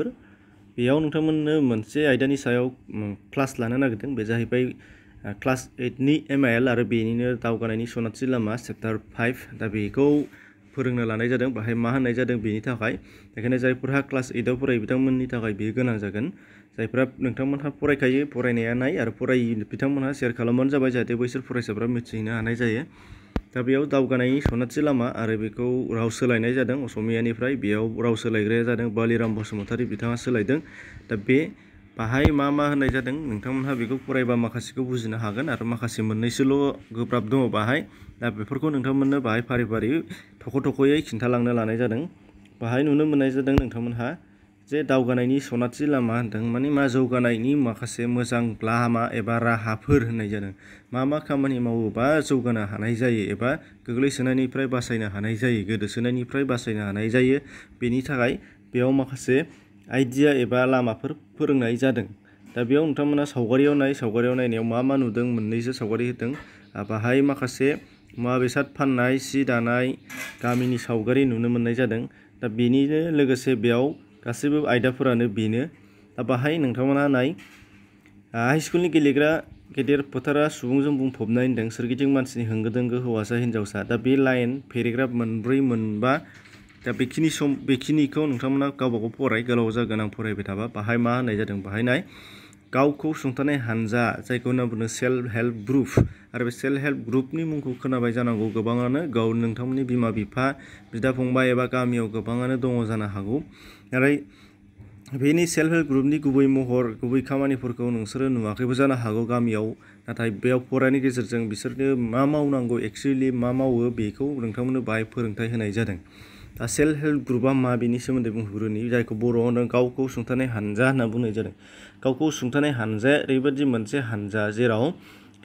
बेयाव नोंथांमोननो मोनसे आयदानि सायाव क्लास लानो नागिरदों। बे जाहैबाय क्लास 8 नि MIL आरो बेनिनो दावगानायनि सनाथि लामा चैप्टार 5। दा बेखौ फोरोंनो लानाय जादों। बाहाय मा होननाय जादों बेनि थाखाय। बेखायनो जायफोरहा क्लास 8 आव फरायो बिथांमोननि थाखाय बेयो गोनां जागोन। जायफोरा नोंथांमोनहा फरायखायो, फरायनाया नाय आरो फरायि बिथांमोनहा शेयार खालामबानो जाबाय, जाहाथे बैसोर फरायसाफोरा मिथिनो हानाय जायो। दा बेयाव दावगानायनि सनाथि लामा आरो बेखौ राव सोलायनाय जादों असमियानिफ्राय। बेयाव राव सोलायग्राया जादों बालिराम बसुमतारी, बिथाङा सोलायदों। दा बे बाहाय मा होननाय जादों नोंथांमोनहा बेखौ फरायबा माखासेखौ बुजिनो हागोन आरो माखासे मोननैसोल' गोब्राब दङ बाहाय। दा बेफोरखौ नोंथांमोननो बाहाय फारि फारि थख'-थख'यै खिन्थालांनो लानाय जादों। बाहाय नुनो मोननाय जादों नोंथांमोनहा जे दावगानायनि सनाथि लामा होनदों माने मा जौगानायनि माखासे मोजां लामा एबा राहाफोर होननाय जादों। मा खामानि मावोबा जौगानो हानाय जायो एबा गोग्लैसोनायनिफ्राय बासायनो हानाय जायो, गोदोसोनायनिफ्राय बासायनो हानाय जायो, बेनि थाखाय बेयाव माखासे आइडिया एबा लामाफोर फोरोंनाय जादों। दा बेयाव नोंथांमोना सावगारियाव नायनायाव मा नुदों मोननैसो सावगारि होदों। बाहाय माखासे मुवा बेसाद फाननाय, सि दानाय, गामिनि सावगारि नुनो मोननाय जादों। दा बेनिनो लोगोसे बेयाव गासैबो आयदाफोरानो बेनो। दा बाहाय नोंथांमोना नाय, हाइस्कुलनि गेलेग्रा गेदेर फोथारा सुबुंजों बुंफबनाय होनदों। सोरगिदिं मानसिनि होंगो दोंगो, हौवासा हिन्जावसा। दा बे लाइन पेरेग्राफ मोनब्रै मोनबा, दा बेखिनिखौ नोंथांमोना गावबागाव फराय, गोलाव जागोन आं फरायबाय थाबा। बाहाय मा होननाय जादों बाहाय नाय, गावखौ सुंथानाय हानजा, जायखौ होनना बुङो सेल्फ हेल्प ग्रुप। आरो बे सेल्फ हेल्प ग्रुपनि मुंखौ खोनाबाय जानांगौ गोबाङानो, नोंथांमोननि बिमा बिफा, बिदा फंबाय एबा गामियाव गोबाङानो दङ जानो हागौ। आरो बेनि सेल्फ हेल्प ग्रुपनि गुबै महर, गुबै खामानिफोरखौ नोंसोरो नुवाखैबो जानो हागौ गामियाव। नाथाय बेयाव फरायनायनि गेजेरजों बिसोरनो मा मावनांगौ, एक्सुवेलि मा मावो, बेखौ नोंथांमोननो बाहाय फोरोंथाइ होनाय जादों। दा सेल्फ हेल्प ग्रुपआ मा बेनि सोमोन्दै बुंग्रोनि, जायखौ बर'आव होनदों गावखौ सुंथानाय हानजा होनना बुंनाय जादों। गावखौ सुंथानाय हानजाया ओरैबायदि मोनसे हानजा जेराव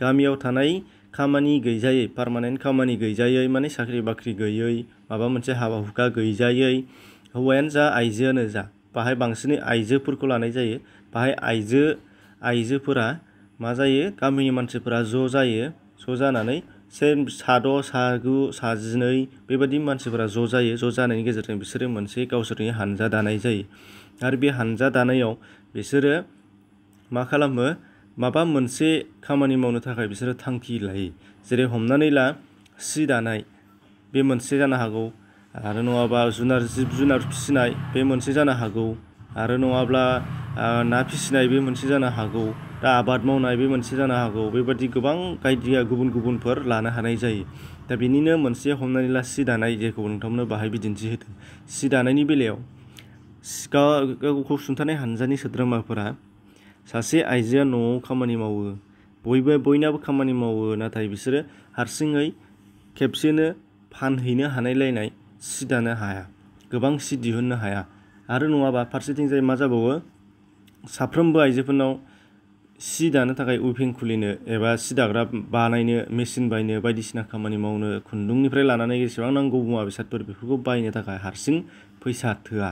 गामियाव थानाय खामानि गैजायै, पारमानेन्ट खामानि गैजायै, माने साख्रि बाख्रि गैयै, माबा मोनसे हाबा हुखा गैजायै, हौवायानो जा आइजोआनो जा, बाहाय बांसिनै आइजोफोरखौ लानाय जायो। बाहाय आइजोफोरा मा जायो, गामिनि मानसिफोरा ज' जायो। ज' जानानै साद', सा9, सा12 बेबायदि मानसिफोरा ज' जायो। ज' जानायनि गेजेरजों बिसोरो मोनसे गावसोरनि हानजा दानाय जायो। आरो बे हानजा दानायाव बिसोरो मा खालामो, माबा मोनसे खामानि मावनो थाखाय बिसोरो थांखि लायो। जेरै हमनानै ला, सि दानाय, बे मोनसे जानो हागौ। आरो नङाबा जिब जुनार फिसिनाय, बे मोनसे जानो हागौ। आरो नङाब्ला ना फिसिनाय, बे मोनसे जानो हागौ। दा आबाद मावनाय, बे मोनसे जानो हागौ। बेबायदि गोबां आइडिया गुबुनफोर लानो हानाय जायो। दा बेनिनो मोनसे हमनानै ला सि दानाय, जेखौ नोंथांमोननो बाहाय बिदिन्थि होदों। सि दानायनि बेलायाव गावखौ सुंथानाय हानजानि सोद्रोमाफोरा, सासे आइजोआ न'आव खामानि मावो, बयनाबो खामानि मावो, नाथाय बिसोरो हारसिङै खेबसेनो फानहैनो हानायलायनाय सि दानो हाया, गोबां सि दिहुननो हाया। आरो नङाबा फारसेथिंजाय मा जाबावो, साफ्रोमबो आइजोफोरनाव सि दानो थाखाय उइभिं खुलिनो एबा सि दाग्रा बानायनो, मेचिन बायनो, बायदिसिना खामानि मावनो, खुन्दुंनिफ्राय लानानै जेसेबां नांगौ मुवा बेसादफोर, बेफोरखौ बायनो थाखाय हारसिं फैसा थोआ,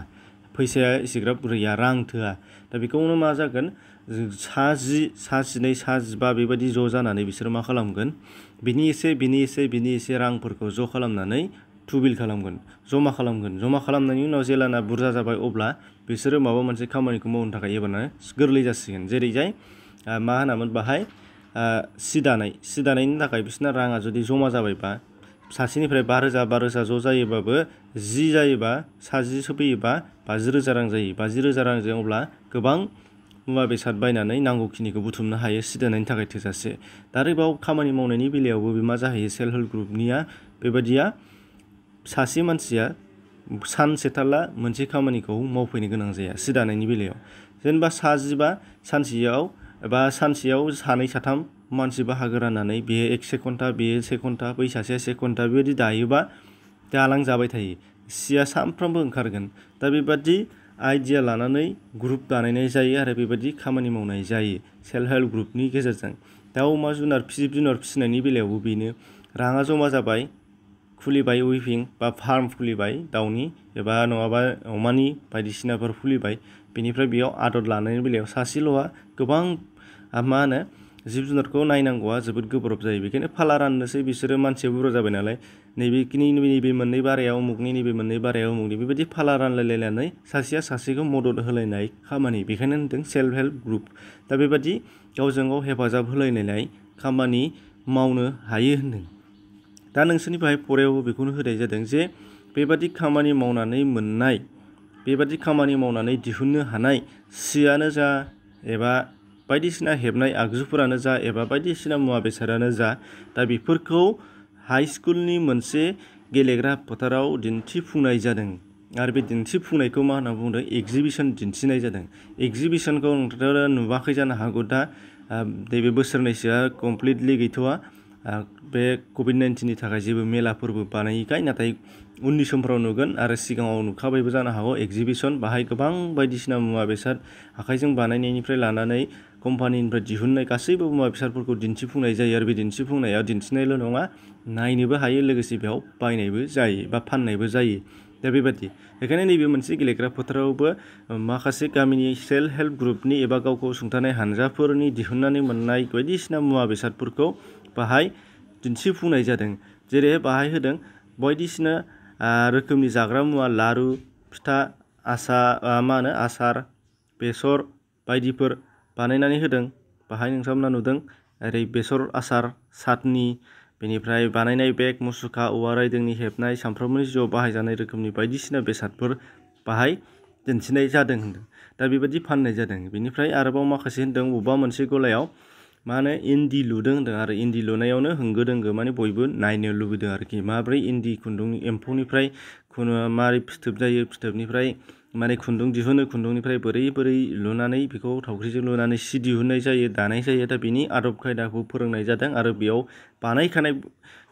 फैसाया एसेग्राब गैया, रां थोआ। दा बेखौनो मा जागोन, सा10, सा12, सा15 बेबायदि ज' जानानै बिसोरो मा खालामगोन, बिनि एसे रांफोरखौ ज' खालामनानै थुबिल खालामगोन, जमा खालामनायनि उनाव जेलाना बुरजा जाबाय, अब्ला बिसोरो माबा मोनसे खामानिखौ मावनो थाखाय एबारनो गोरलै जासिगोन। जेरैजाय मा होनामोन बाहाय, सि दानायनि थाखाय बिसोरना राङा जुदि जमा जाबायबा, सासेनिफ्राय 5,000 ज' जायोबाबो 10 जायोबा, सा10 फैयोबा 50,000 रां जायो। 50,000 रांजों अब्ला गोबां मुवा बेसाद बायनानै नांगौखिनिखौ बुथुमनो हायो, सि दानायनि थाखाय थोजासे। दा आरोबाव खामानि मावनायनि बेलायावबो मा जाहैयो, सेल्फ हेल्प ग्रुपनिया बेबायदिया, सासे मानसिया सानसे थारला मोनसे खामानिखौ मावफैनो गोनां जाया सि दानायनि बेलायाव। जेनेबा सा15 सानसेयाव 2-3 मानसि बाहागो राननानै, बेयो 1 घन्टा, बेयो 1 घन्टा, बै सासेया 1 घन्टा, बेबायदि दायोबा दालांजाबाय थायो, सिया सानफ्रामबो ओंखारगोन। दा बेबादि आइडिया लानानै ग्रुप बानायनाय जायो आरो बेबायदि खामानि मावनाय जायो सेल्फ हेल्प ग्रुपनि गेजेरजों। दाउ अमा जिब जुनार फिसिनायनि बेलायावबो बेनो, राङा जमा जाबाय, खुलिबाय उइभिं बा फार्म खुलिबाय दाउनि एबा नङाबा अमानि बायदिसिनाफोर खुलिबाय। बेनिफ्राय बेयाव आदर लानायनि बेलायाव सासेल'आ गोबां जिब जुनारखौ नायनांगौआ जोबोद गोब्राब जायो। बेखायनो फाला राननोसै बिसोरो मानसिया बुरजा जाबाय नालाय नैबे मोननै बारायाव उमुगनि नैबे मोननै बारायाव उमुगनि बेबायदि फाला रानलायलायनानै सासेया सासेखौ मदद होलायनाय खामानि, बेखायनो होनदों सेल्फ हेल्प ग्रुप। दा बेबादि गावजों गाव हेफाजाब होलायनाय खामानि मावनो हायो होनदों। दा नोंसोरनि बाहाय फरायावबो बेखौनो होनाय जादों जे बेबादि खामानि मावनानै दिहुननो हानाय सियानो जा एबा बायदिसिना हेबनाय आगजुफोरानो जा एबा बायदिसिना मुवा बेसादानो जा, दा बेफोरखौ हाइ स्कुलनि मोनसे गेलेग्रा फोथाराव दिन्थिफुंनाय जादों। आरो बे दिन्थिफुंनायखौ मा होनना बुंदों? एगजिबिसन दिन्थिनाय जादों। एगजिबिसनखौ नोंथाङा नुवाखै जानो हागौ दा नैबे बोसोरनैसोआ कमप्लिटलि गैथ'वा। बे कभिड-19नि थाखाय जेबो मेलाफोरबो बानायिखाय, नाथाय उननि समफ्राव नुगोन आरो सिगाङाव नुखाबायबो जानो हागौ एगजिबिसन। बाहाय गोबां बायदिसिना मुवा बेसाद आखाइजों बानायनायनिफ्राय लानानै कम्पानिनिफ्राय दिहुननाय गासैबो मुवा बेसादफोरखौ दिन्थिफुंनाय जायो। आरो बे दिन्थिफुंनायाव दिन्थिनायल' नङा, नायनोबो हायो, लोगोसे बेयाव बायनायबो जायो बा फाननायबो जायो। दा बेबादि बेखायनो नैबे मोनसे गेलेग्रा फोथारावबो माखासे गामिनि सेल्फ हेल्प ग्रुपनि एबा गावखौ सुंथानाय हानजाफोरनि दिहुननानै मोननाय बायदिसिना मुवा बेसादफोरखौ बाहाय दिन्थिफुंनाय जादों। जेरै बाहाय होदों बायदिसिना रोखोमनि जाग्रा मुवा, लारु, फिथा, आसार, बेसर बायदिफोर बानायनानै होदों। बाहाय नोंथांमोना नुदों ओरै बेसर आसार, चाटनि, बेनिफ्राय बानायनाय बेग, मुसुखा, औवा रायदोंनि हेबनाय सानफ्रोमबोनि जिउआव बाहायजानाय रोखोमनि बायदिसिना बेसादफोर बाहाय दिन्थिनाय जादों होनदों। दा बेबायदि फाननाय जादों। बेनिफ्राय आरोबाव माखासे होनदों बबेबा मोनसे गलायाव इन्दि लुदों होनदों। आरो इन्दि लुनायावनो होंगो दोंगो बयबो नायनो लुबैदों आरोखि। माब्रै इन्दि खुन्दुंनि एम्फौनिफ्राय मारै फिथोब जायो, फिथोबनिफ्राय खुन्दुं दिहुनो, खुन्दुंनिफ्राय बोरै लुनानै बेखौ थावख्रिजों लुनानै सि दिहुननाय जायो, दानाय जायो। दा बेनि आदब खायदाखौ फोरोंनाय जादों आरो बेयाव बानायखानाय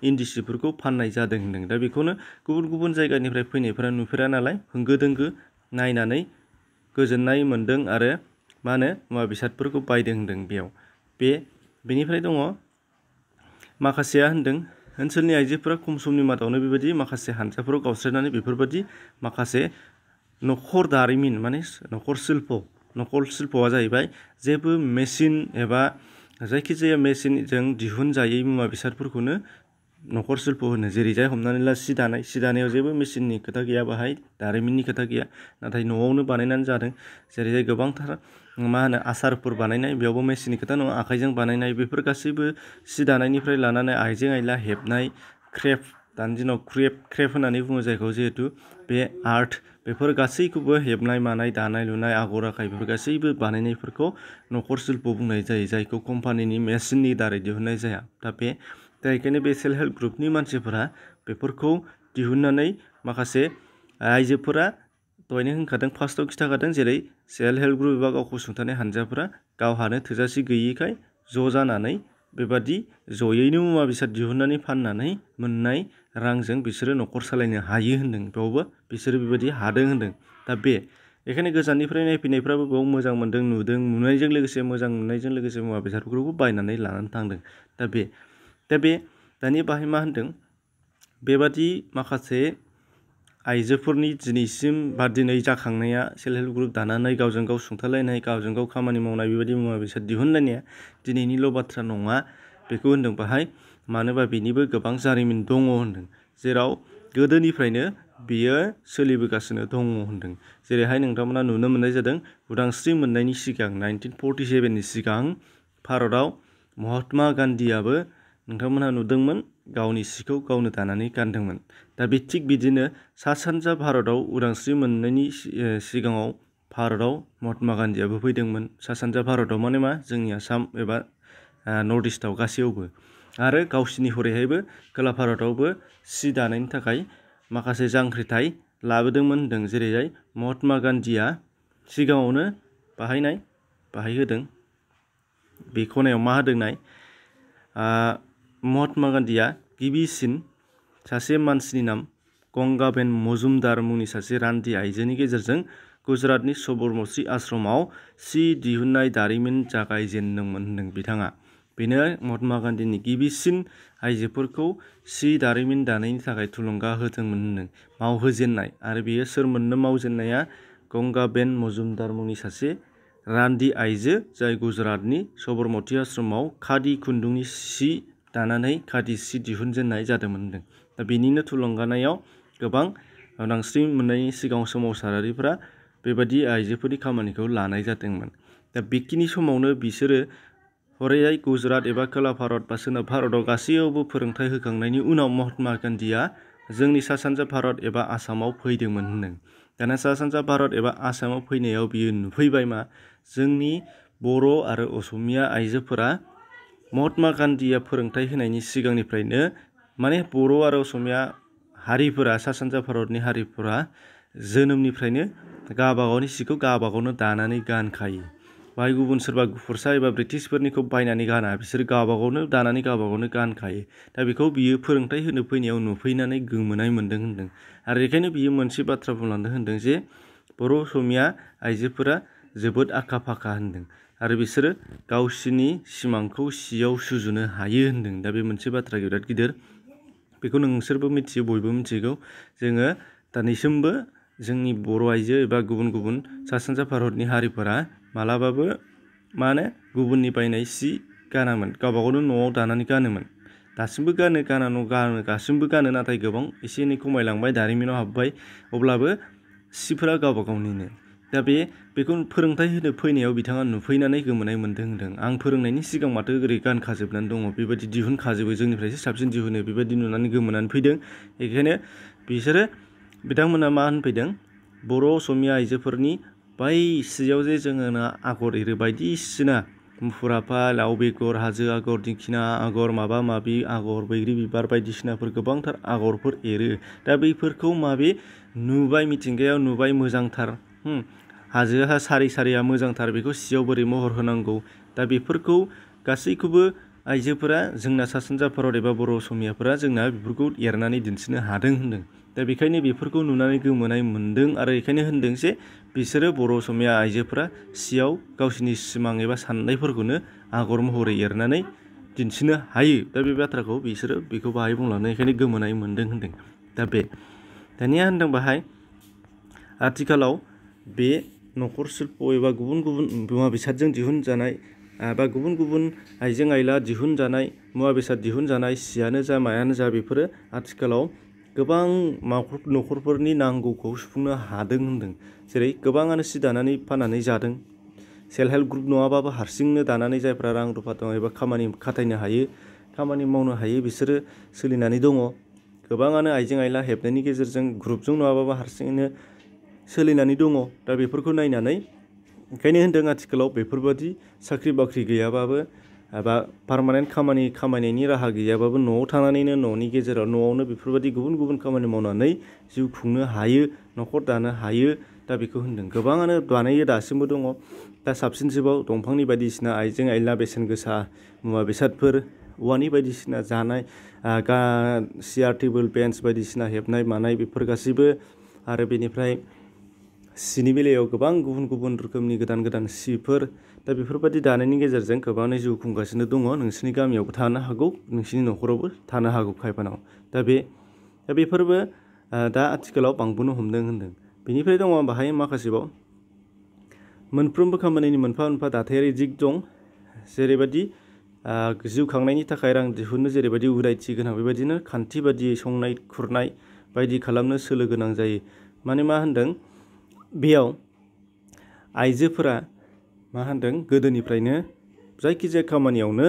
इन्दि सिफोरखौ फाननाय जादों होनदों। दा बेखौनो गुबुन गुबुन जायगानिफ्राय फैनायफोरा नुफेरा नालाय होंगो दोंगो नायनानै गोजोननाय मोन्दों आरो मुवा बेसादफोरखौ बायदों होनदों बेयाव। बेनिफ्राय दङ माखासेया होनदों ओनसोलनि आइजोफोरा खम समनि मादावनो बेबायदि माखासे हानजाफोराव गावस्रानानै बेफोरबायदि माखासे नखर दारिमिन नखर शिल्पआ जाहैबाय जेबो मेसिन एबा जायखिजाया मेसिनजों दिहुनजायै मुवा बेसादफोरखौनो नखर शिल्प होनो। जेरैजाय हमनानै ला सि दानायाव जेबो मेसिननि खोथा गैया, बाहाय दारिमिननि खोथा गैया, नाथाय न'आवनो बानायनानै जादों। जेरैजाय गोबांथार आसारफोर बानायनाय, बेयावबो मेसिननि खोथा नङा, आखाइजों बानायनाय। बेफोर गासैबो सि दानायनिफ्राय लानानै आइजें आइला हेबनाय, क्रेफ्ट, दानि दिनाव क्रेफ्ट होननानै बुङो जायखौ, जिहेथु बे आर्ट, बेफोर गासैखौबो हेबनाय मानाय, दानाय लुनाय, आगर आखाइ, बेफोर गासैबो बानायनायफोरखौ नखर शिल्प बुंनाय जायो, जायखौ कम्पानिनि मेसिननि दारै दिहुननाय जाया। दा बेखायनो बे सेल्फ हेल्प ग्रुपनि मानसिफोरा बेफोरखौ दिहुननानै माखासे आइजोफोरा दहायनो होनखादों, फार्स्टआव खिन्थाखादों, जेरै सेल्फ हेल्प ग्रुप एबा गावखौ सुंथानाय हानजाफोरा गावहानो थोजासे गैयिखाय ज' जानानै बेबादि जयैनो मुवा बेसाद दिहुननानै फाननानै मोननाय रांजों बिसोरो न'खर सालायनो हायो होनदों। बेयावबो बिसोरो बेबायदि हादों होनदों। दा बेखायनो गोजाननिफ्राय नायफैनायफ्राबो बेयाव मोजां मोनदों, नुनायजों लोगोसे मोजां नुनायजों लोगोसे मुवा बेसादफोरखौ बायनानै लानानै थांदों। दानि बाहाय मा होनदों? बेबादि माखासे आइजोफोरनि दिनैसिम बा दिनै जाखांनाया सेल्फ हेल्प ग्रुप दानानै गावजों गाव सुंथालायनाय, गावजों गाव खामानि मावनाय, बेबायदि मुवा बेसाद दिहुनलायनाया दिनैनिल' बाथ्रा नङा बेखौ होनदों बाहाय। मानोबा बेनिबो गोबां जारिमिन दङ होनदों, जेराव गोदोनिफ्रायनो बियो सोलिबोगासिनो दङ होनदों। जेरैहाय नोंथांमोना नुनो मोननाय जादों उदांस्रि मोननायनि सिगां 1947नि सिगां भारताव महात्मा गान्धीयाबो नोंथांमोनहा नुदोंमोन गावनि सिखौ गावनो दानानै गानदोंमोन। दा थिग बिदिनो सा सानजा भारताव उदांस्रि मोननायनि सिगाङाव भारताव महात्मा गान्धीयाबो फैदोंमोन। सा सानजा भारताव जोंनि आसाम एबा नर्थ इस्टआव गासैयावबो। आरो गावसिनि हरैहायबो खोला भारतावबो सि दानायनि थाखाय माखासे जांख्रिथाय लाबोदोंमोन होनदों। जेरैहाय महात्मा गान्धीया सिगाङावनो बाहाय होदों, बे खनायाव मा होदों नाय, महात्मा गान्धीया गिबिसिन सासे मानसिनि नाम गंगाबेन मजुमदार मुंनि सासे रान्दि आइजोनि गेजेरजों गुजरातनि सबरमती आश्रमाव सि दिहुननाय दारिमिन जागायजेनदोंमोन होनदों बिथाङा। बेनो महात्मा गान्धीनि गिबिसिन आइजोफोरखौ सि दारिमिन दानायनि थाखाय थुलुंगा होदोंमोन होनदों, मावहोजेननाय। आरो बेयो सोरमोननो मावजेननाया? गंगाबेन मजुमदार मुंनि सासे रान्दि आइजो जाय गुजरातनि सबरमती आश्रमाव खादि खुन्दुंनि सि दानानै खादि सि दिहुनजेननाय जादोंमोन होनदों। दा बेनिनो थुलुंगानायाव गोबां उदांस्रि मोननायनि सिगां सोमावसारारिफोरा बेबादि आइजोफोरनि खामानिखौ लानाय जादोंमोन। दा बेखिनि समावनो बिसोरो हरैहाय गुजरात एबा खोला भारत बा सोनाब भारताव गासैयावबो फोरोंथाइ होखांनायनि उनाव महात्मा गान्धीया जोंनि सा सानजा भारत एबा आसामाव फैदोंमोन होनदों। दाना सा सानजा भारत एबा आसामाव फैनायाव बियो नुफैबाय मा जोंनि बर' आरो असमिया आइजोफोरा महात्मा गान्धीया फोरोंथाइ होनायनि सिगांनिफ्रायनो माने बर' आरो असमिया हारिफोरा सा सानजा भारतनि हारिफोरा जोनोमनिफ्रायनो गावबागावनि सिखौ गावबागावनो दानानै गानखायो। बाहाय गुबुन सोरबा गुफुरसा एबा ब्रिटिशफोरनिखौ बायनानै गाना, बिसोर गावबागावनो दानानै गावबागावनो गानखायो। दा बेखौ बियो फोरोंथाइ होनो फैनायाव नुफैनानै गोमोनाय मोन्दों होनदों। आरो बेखायनो बियो मोनसे बाथ्रा बुंलांदों होनदों जे बर' असमिया आइजोफोरा जोबोद आखा फाखा होनदों आरो बिसोरो गावसिनि सिमांखौ सियाव सुजुनो हायो होनदों। दा बे मोनसे बाथ्रा बिराद गिदिर, बेखौ नोंसोरबो मिथियो, बयबो मिथिगौ। जोङो दिनैसिमबो जोंनि बर' आइजो एबा गुबुन गुबुन सा सानजा भारतनि हारिफोरा मालाबाबो गुबुननि बायनाय सि गानामोन, गावबागावनो न'आव दानानै गानोमोन। दासिमबो गानो, गासिमबो गानो, नाथाय गोबां एसे एनै खमायलांबाय, दारिमिनाव हाबबाय, अब्लाबो सिफोरा गावबा गावनिनो। दा बेखौ फोरोंथाइ होनो फैनायाव बिथाङा नुफैनानै गोमोनाय मोन्दों होनदों। आं फोरोंनायनि सिगां माथो ओरै गानखाजोबनानै दङ, बेबायदि दिहुनखाजोबो, जोंनिफ्रायसो साबसिन दिहुनो, बेबायदि नुनानै गोमोनानै फैदों। बेखायनो बिथांमोना मा होनफैदों, बर' असमिया आइजोफोरनि बै सियाव जे जोङो आगर एरो बायदिसिना मुफुर आफा, लाव बेगर, हाजो आगर, दिंखिया आगर, माबा माबि आगर, बैग्रि बिबार बायदिसिनाफोर गोबांथार आगरफोर एरो। दा बैफोरखौ माबे नुबाय, मिथिंगायाव नुबाय, मोजांथार, हाजोआ सारि सारिया मोजांथार, बेखौ सियाव बोरै महर होनांगौ। दा बेफोरखौ गासैखौबो आइजोफोरा जोंना सा सानजा भारत एबा बर' असमियाफोरा जोंना बेफोरखौ एरनानै दिन्थिनो हादों होनदों। दा बेखायनो बेफोरखौ नुनानै गोमोनाय मोन्दों आरो बेखायनो होनदों जे बिसोरो बर' असमिया आइजोफोरा सियाव गावसिनि सिमां एबा साननायफोरखौनो आगर महरै एरनानै दिन्थिनो हायो। दा बे बाथ्राखौ बिसोरो बेखौ बाहाय बुंलांदों, बेखायनो गोमोनाय मोन्दों होनदों। दा दानिया होनदों बाहाय आथिखालाव बे न'खर शिल्प एबा गुबुन गुबुन मुवा बेसादजों दिहुनजानाय बा गुबुन गुबुन आइजें आइला दिहुनजानाय, मुवा बेसाद दिहुनजानाय सियानो जा मायानो जा, बेफोरो आथिखालाव गोबां न'खरफोरनि नांगौखौ सुफुंनो हादों होनदों। जेरै गोबाङानो सि दानानै फाननानै जादों, सेल्फ हेल्प ग्रुप नङाबाबो हारसिंनो दानानै जायफ्रा रां रुफा दं एबा खामानि खाथायनो हायो, खामानि मावनो हायो, बिसोरो सोलिनानै दङ। गोबाङानो आइजें आइला हेबनायनि गेजेरजों ग्रुपजों नङाबाबो हारसिङैनो सोलिनानै दङ। दा बेफोरखौ नायनानै ओंखायनो होनदों आथिखालाव बेफोरबादि साख्रि बाख्रि गैयाबाबो एबा पारमानेन्ट खामायनायनि राहा गैयाबाबो न'आव थानानैनो न'नि गेजेराव न'आवनो बेफोरबादि गुबुन गुबुन खामानि मावनानै जिउ खुंनो हायो, न'खर दानो हायो। दा बेखौ होनदों। गोबाङानो बानायो, दासिमबो दङ। दा साबसिनसिबाव दंफांनि बायदिसिना आइजें आइला, बेसेन गोसा मुवा बेसादफोर, औवानि बायदिसिना जानाय, सियार टेबोल बेन्च बायदिसिना हेबनाय मानाय, बेफोर गासैबो। आरो बेनिफ्राय सिनि बेलायाव गोबां गुबुन गुबुन रोखोमनि गोदान गोदान सिफोर, दा बेफोरबायदि दानायनि गेजेरजों गोबाङानो जिउ खुंगासिनो दङ। नोंसिनि गामियावबो थानो हागौ, नोंसिनि न'खरावबो थानो हागौ खायफानाव। दा बेफोरबो दा आथिखालाव बांबोनो हमदों होनदों। बेनिफ्राय दङ बाहाय माखासेबाव मोनफ्रोमबो खामानिनि मोनफा मोनफा दाथायारि दिग दं। जेरैबायदि जिउ खांनायनि थाखाय रां दिहुननो जेरैबायदि उदायथि गोनां, बेबायदिनो खान्थि बादियै संनाय खुरनाय बायदि खालामनो सोलो गोनां जायो। माने मा होनदों बेयाव आइजोफोरा मा होनदों गोदोनिफ्रायनो जायखिजाया खामानियावनो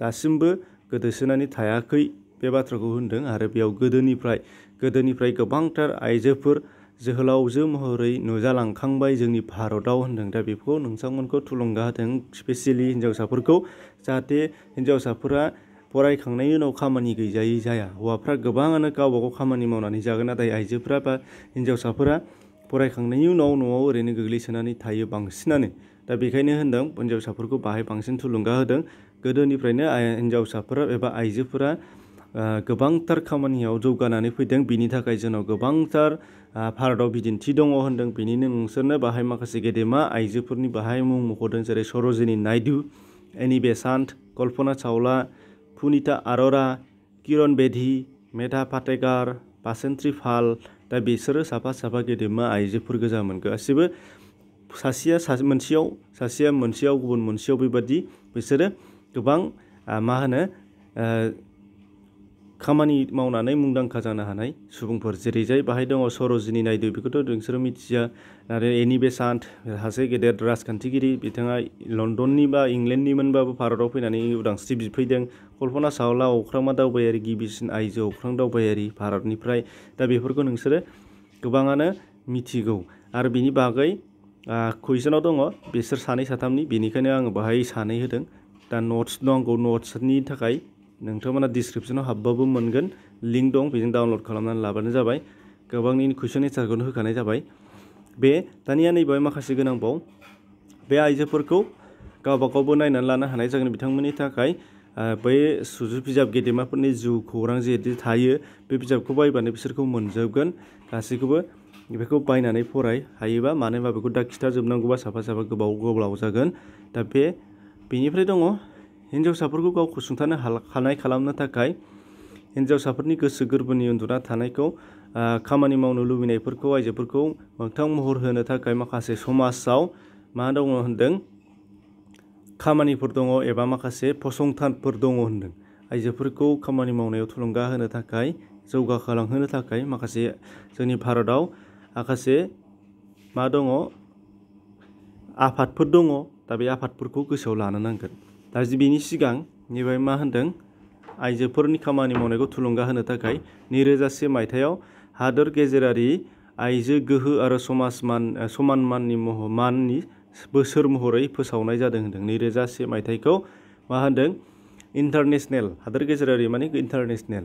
दासिमबो गोदोसोनानै थायाखै, बे बाथ्राखौ होनदों। आरो बेयाव गोदोनिफ्राय गोबांथार आइजोफोर जोहोलावजो महरै नुजालांखांबाय जोंनि भारताव होनदों। दा बेखौ नोंथांमोनखौ थुलुंगा होदों, स्पेसियेलि हिन्जावसाफोरखौ, जाहाथे हिन्जावसाफोरा फरायखांनायनि उनाव खामानि गैजायै जाया। हौवाफ्रा गोबाङानो गावबागाव खामानि मावनानै जागोन, नाथाय आइजोफ्रा बा हिन्जावसाफोरा फरायखांनायनि उनाव न'आव ओरैनो गोग्लैसोनानै थायो बांसिनानो। दा बेखायनो होनदों हिन्जावसाफोरखौ बाहाय बांसिन थुलुंगा होदों। गोदोनिफ्रायनो हिन्जावसाफोरा एबा आइजोफोरा गोबांथार खामानियाव जौगानानै फैदों। बिनि थाखाय जोंनाव गोबांथार भारताव बिदिन्थि दङ होनदों। बेनिनो नोंसोरनो बाहाय माखासे गेदेमा आइजोफोरनि बाहाय मुं मख'दों, जेरै सरोजिनी नायडू, एनी बेसान्त, कल्पना चावला, पुनिता आर'रा, किरण बेदी, मेधा पाटेकार, बासन्ती पाल। दा बिसोरो साफा साफा गेदेमा आइजोफोर गोजामोन। गासिबो सासेया मोनसेयाव गुबुन मोनसेयाव बेबादि बिसोरो गोबां मा होनो खामानि मावनानै मुंदांखा जानो हानाय सुबुंफोर जेरैजाय बाहाय दङ सर'जिनी नायडु बेखौथ' नोंसोरो मिथिया आरो एनि बेसान्त सासे गेदेर राजखान्थिगिरि बिथाङा लन्दननि बा इंलेन्डनिमोनबाबो भारताव फैनानै उदांस्रि बिफैदों कल्पना चावला अख्रांमा दावबायारि गिबिसिन आइजो अख्रां दावबायारि भारतनिफ्राय दा बेफोरखौ नोंसोरो गोबाङानो मिथिगौ आरो बिनि बागै कुइसनाव दङ बिसोर सानै साथामनि बेनिखायनो आङो बाहाय सानै होदों दा नट्स नांगौ नट्सनि थाखाय नोंथांमोना डिसक्रिपसनाव हाबबाबो मोनगोन लिंक दं बेजों डाउनलड खालामनानै लाबानो जाबाय गोबांनि कुइसन एन्सारखौनो होखानाय जाबाय दानिया नैबेहाय माखासे गोनांबाव बे आइजोफोरखौ गावबा गावबो नायनानै लानो हानाय जागोन बिथांमोननि थाखाय बै सुजु बिजाब गेदेमाफोरनि जिउ खौरां जिहेतु थायो बे बिजाबखौ बायबानो बिसोरखौ मोनजोबगोन गासैखौबो बेखौ बायनानै फराय हायोबा मानो होनबा बेखौ दा खिथाजोबनांगौबा साफा गोबाव जागोन दा बेनिफ्राय दङ हिन्जावसाफोरखौ गावखौ सुंथानो हानाय खालामनो थाखाय हिन्जावसाफोरनि गोसो गोरबोनि उन्दुना थानायखौ खामानि मावनो लुबैनायफोरखौ आइजोफोरखौ मोगथां महर होनो थाखाय माखासे समाजाव मा दङ होनदों खामानिफोर दङ एबा माखासे फसंथानफोर दङ होनदों आइजोफोरखौ खामानि मावनायाव थुलुंगा होनो थाखाय जौगाखांहोनो थाखाय माखासे जोंनि भारताव माखासे मा दङ आफादफोर दङ दा बे आफादफोरखौ गोसोआव लानो नांगोन दा बेनि सिगां नैबे मा होनदों आइजोफोरनि खामानि मावनायखौ थुलुंगा होनो थाखाय 2001 मायथाइयाव हादोर गेजेरारि आइजो गोहो आरो समान माननि बोसोर महरै फोसावनाय जादों होनदों 2001 मायथाइखौ मा होनदों इन्टारनेशनेल हादोर गेजेरारि माने इन्टारनेशनेल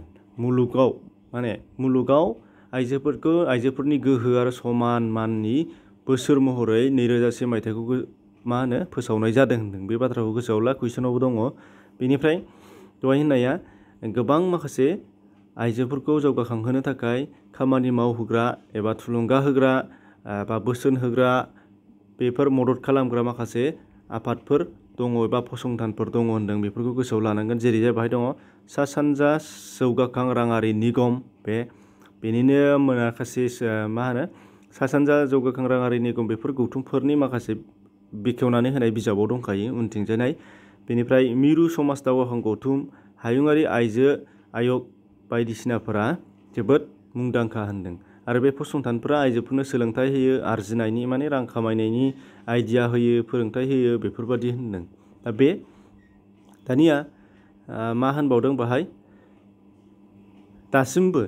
मुलुगाव आइजोफोरनि गोहो आरो समान माननि बोसोर महरै 2001 मायथाइखौ मा होनो फोसावनाय जादों होनदों बे बाथ्राखौ गोसोआव ला कुइसनावबो दङ बेनिफ्राय दहाय होननाया गोबां माखासे आइजोफोरखौ जौगाखांहोनो थाखाय खामानि मावहोग्रा एबा थुलुंगा होग्रा बा बोसोन होग्रा बेफोर मदद खालामग्रा माखासे आफादफोर दङ एबा फसंथानफोर दङ होनदों बेफोरखौ गोसोआव लानांगोन जेरैजाय बाहाय दङ सा सानजा जौगाखां राङारि निगम बेनिनो माखासे मा होनो सा सानजा जौगाखां राङारि निगम बेफोर गौथुमफोरनि माखासे बेखेवनानै होनाय बिजाबाव दंखायो उनथिंजाय बेनिफ्राय मिरु समाज दावगाखां गौथुम हायुङारि आइजो आयग बायदिसिनाफोरा जोबोद मुंदांखा होनदों आरो बे फसंथानफोरा आइजोफोरनो सोलोंथाइ होयो आरजिनायनि माने रां खामायनायनि आइडिया होयो फोरोंथाइ होयो बेफोरबादि होनदों दा दानिया मा होनबावदों बाहाय दासिमबो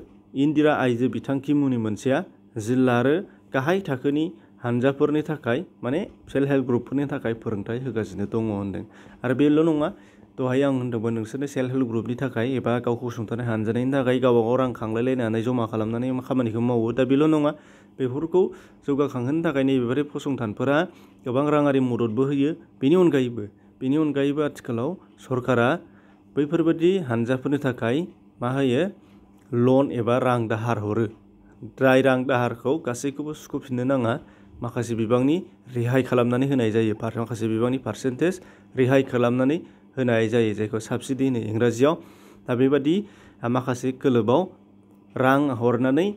इन्दिरा आइजो बिथांखि मुंनि मोनसेया जिल्ला आरो गाहाय थाखोनि हानजाफोरनि थाखाय माने सेल्फ हेल्प ग्रुपफोरनि थाखाय फोरोंथाइ होगासिनो दङ होनदों आरो बेल' नङा दहाय आं होनदोंमोन नोंसोरनो सेल्फ हेल्प ग्रुपनि थाखाय एबा गावखौ सुंथानाय हानजानायनि थाखाय गावबागाव रां खांलायलायनानै जमा खालामनानै खामानिखौ मावो दा बेल' नङा बेफोरखौ जौगाखांहोनो थाखाय नैबेबायदि फसंथानफोरा गोबां राङारि मददबो होयो बेनि अनगायैबो आथिखालाव सरकारा बैफोरबायदि हानजाफोरनि थाखाय मा होयो लन एबा रां दाहार हरो जाय रां दाहारखौ गासैखौबो सुख'फिननो नाङा माखासे बिबांनि रेहाय खालामनानै होनाय जायो माखासे बिबांनि पारसेन्टेज रेहाय खालामनानै होनाय जायो जायखौ साबसिडि होनो इंराजियाव दा बेबादि माखासे खोलोबाव रां हरनानै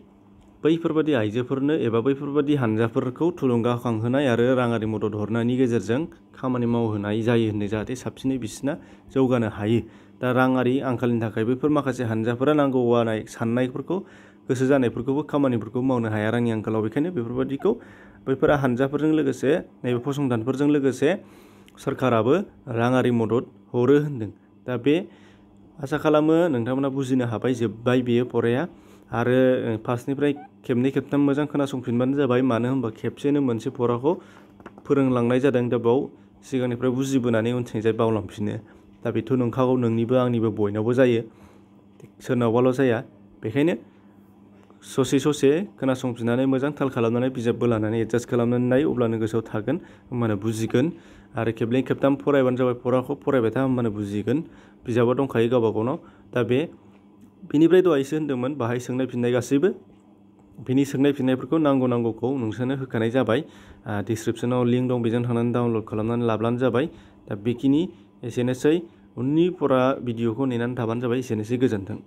बैफोरबादि आइजोफोरनो एबा बैफोरबादि हानजाफोरखौ थुलुंगाखांहोनाय आरो राङारि मदद हरनायनि गेजेरजों खामानि मावहोनाय जायो होननो जाहाथे साबसिनै बिसिना जौगानो हायो दा राङारि आंखालनि थाखाय बैफोर माखासे हानजाफोरा नांगौ जानाय साननायफोरखौ गोसो जानायफोरखौबो खामानिफोरखौ मावनो हाया रांनि आंखालाव बेखायनो बेफोरबादिखौ बैफोर हानजाफोरजों लोगोसे नैबे फसंथानफोरजों लोगोसे सरकाराबो राङारि मदद हरो होनदों दा आसा खालामो नोंथांमोना बुजिनो हाबाय जोब्बाय बेयो फराया आरो फार्स्टनिफ्राय खेबनै खेबथाम मोजां खोनासंफिनबानो जाबाय मानो होनबा खेबसेनो मोनसे फराखौ फोरोंलांनाय जादों दा बाव सिगांनिफ्राय बुजिबोनानै उनथिंजाय बावलांफिनो दा बेथ' नंखागौ नोंनिबो आंनिबो बयनावबो जायो सोरनावबाल' जाया बेखायनो ससे खोनासंफिननानै मोजां थाल खालामनानै बिजाबबो लानानै एडजास्ट खालामनानै नाय अब्लानो गोसोआव थागोन होमबानो बुजिगोन आरो खेबनै खेबथाम फरायबानो जाबाय फराखौ फरायबाय था होमबानो बुजिगोन बिजाबा दंखायो गावबा गावनाव दा बेनिफ्राय दहायसो होनदोंमोन बाहाय सोंनाय फिननाय गासैबो बिनि सोंनाय फिननायफोरखौ नांगौखौ नोंसोरनो होखानाय जाबाय डिसक्रिपसनाव लिंक दं बेजों थांनानै डाउनलड खालामनानै लाब्लानो जाबाय दा एसेनोसै उननि फरा भिडिअखौ नेनानै थाबानो जाबाय एसेनोसै गोजोन्थों।